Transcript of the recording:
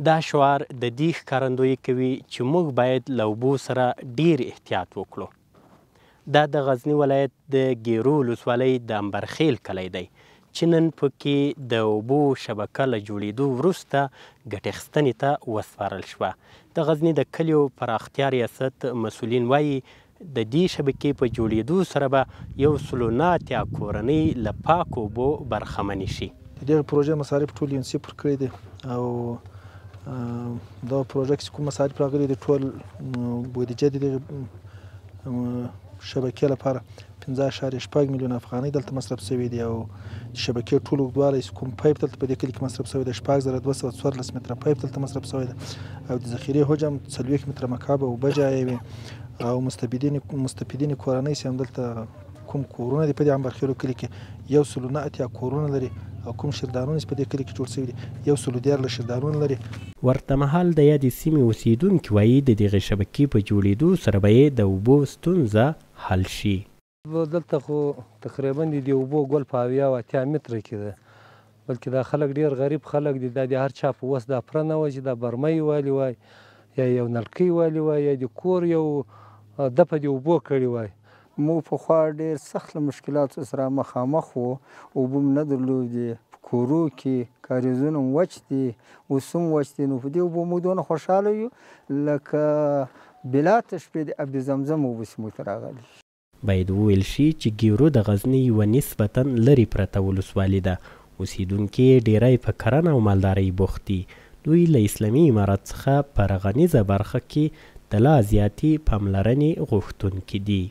دا شعار د دې ښکارندویي کوي چې موږ باید له اوبو سره ډیر احتیاط وکړو. دا د غزني ولایت د ګیرو ولسوالۍ د امبرخیل کلی دی چې نن په کې د اوبو شبکه له جوړېدو وروسته ګټې اخیستنې ته وسپارل شوه. د غزني د کلیو پراختیا ریاست مسؤلین وایي، د دې شبکې په جوړېدو سره به 189 کورنۍ له پاکو اوبو برخمنې شي. د دغې پروژې مصارف ټول یونسیف ورکړي دي او دا پروژه کې کوم مصارف راغلي دي، ټول بودیجه د دغې شبکې لپاره 5.6 میلیون افغانۍ دلته مصرف شوې دي او د شبکې ټول اوږدوالی چې کوم پایپ دلته په دې کلي کې مصرف شوی دی، 6214 متره پایپ دلته مصرف شوی دی او د ذخیرې حجم 40 متره مکعب اوبه جایوي او مستفیدین کورنۍ چې همدلته کوم کورونه دي په دې امبرخېلو کلي کې 189 کورونه لري او کوم شیردانونه چې په دې کلي کې جوړ شوي دي 113 شیردانونه لري. ورته مهال د یادې سیمې اوسېدونکي وایي، د دغې شبکې په جوړېدو سره به یې د اوبو ستونزه حل شي. دلته خو تقریبا د دې اوبو ګل په 70 او 80 متره کې ده، بلکې دا خلک ډېر غریب خلک دي. دا د هر چا په وس دا پره نه وه چې دا برمه یې والي وای یا یو نلکۍ والي وای یا د کور یو دپه د اوبو کړي وای. موږ پخوا ډېر سخت له مشکلاتو سره مخامخ وو، اوبه مو نه درلودې، په کورو کې کاریزونه مو وچ دي، اوس هم وچ دي. نو په دې اوبو موږ دونه خوشحاله یو لکه بلا تشبیه د اب زمزم اوبه چې موږ ته راغلي. باید وویل شي چې ګیرو د غزني یوه نسبتاً لرې پرته ولسوالي ده. اوسېدونکي یې ډېری په کرنه او مالدارۍ بوخت دي. دوی له اسلامي امارت څخه په رغنیزه برخه کې د لا زیاتې پاملرنې غوښتونکي دي.